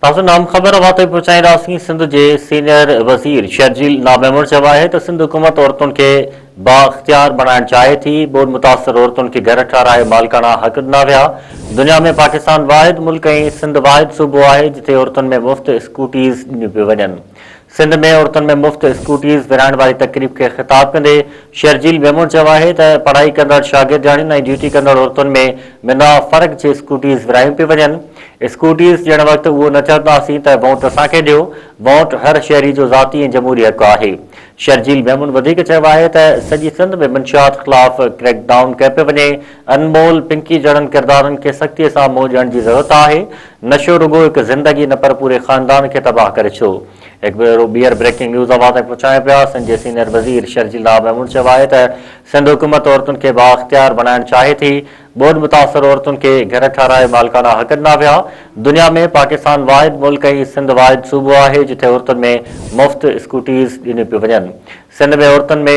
تازو نام خبر اوهان تائين پهچائينداسين، سنڌ جي سينيئر وزير شرجيل ناميمڻ چيو آهي ته سنڌ حڪومت عورتن کي بااختيار بڻائڻ چاهي ٿي، ٻوڏ متاثر عورتن کي گهر ٺهرائي مالڪاڻا حق ڏنا ويا، دنيا ۾ پاڪستان واحد ملڪ ۽ سنڌ واحد صوبو آهي جتي عورتن ۾ مفت اسڪوٽيز ڏنيون پيون وڃن. سنڌ ۾ عورتن ۾ مفت اسڪوٽيز ورهائڻ واري تقريب کي خطاب ڪندي شرجيل ميمڻ چيو آهي ته پڙهائي ڪندڙ شاگردياڻين ۽ ڊيوٽي ڪندڙ عورتن ۾ بنا فرق جي اسڪوٽيز ورهايون پيون وڃن، اسڪوٽيز ڏيڻ وقت اهو نه چونداسين ته وونٽ اسان کي ڏيو، وونٽ هر شهري جو ذاتي ۽ جمهوري حق آهي. شرجيل ميمڻ وڌيڪ چيو آهي ته سڄي سنڌ ۾ منشيات خلاف ڪريڪ ڊائون ڪيو پيو وڃي، انمول، پنڪي جهڙن ڪردارن کي سختي سان منهن ڏيڻ جي ضرورت آهي، نشو رڳو هڪ زندگي نه پر پوري خاندان کي تباهه ڪري ڇو. هڪ ڀيرو ٻيهر بريڪنگ نيوز اوهان تائين پهچايون پيا، سنڌ جي سينيئر وزير شرجيل راء ميمڻ چيو آهي ته سنڌ حڪومت عورتن کي بااختيار بڻائڻ چاهي ٿي، ٻوڏ متاثر عورتن کي گهر ٺهرائي مالڪاڻا حق ڏنا ويا، دنيا ۾ پاڪستان واحد ملڪ ۽ سنڌ واحد صوبو آهي جتي عورتن ۾ مفت اسڪوٽيز ڏنيون پيون وڃن. سنڌ ۾ عورتن ۾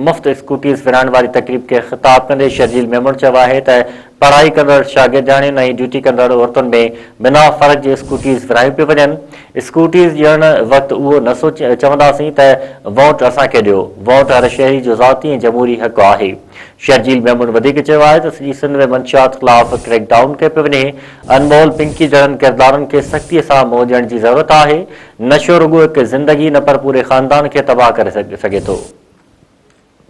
مفت اسڪوٽيز ورهائڻ واري تقريب کي خطاب ڪندي شرجيل ميمڻ چيو آهي ته پڙهائي ڪندڙ شاگردياڻين ۽ ڊيوٽي ڪندڙ عورتن ۾ بنا فرق جي اسڪوٽيز ورهايون پيون وڃن، اسڪوٽيز ڏيڻ وقت اهو نه چونداسين ته وونٽ اسان کي ڏيو، وونٽ هر شهري جو ذاتي ۽ جمهوري حق آهي. شرجيل ميمڻ وڌيڪ چيو آهي ته سڄي سنڌ ۾ منشيات خلاف ڪريڪ ڊائون ڪيو پيو وڃي، انمول پنڪي جهڙن ڪردارن کي سختي سان منهن ڏيڻ جي ضرورت آهي، نشو رڳو هڪ زندگي نه پر پوري خاندان کي تباهه ڪري سگهي ٿو.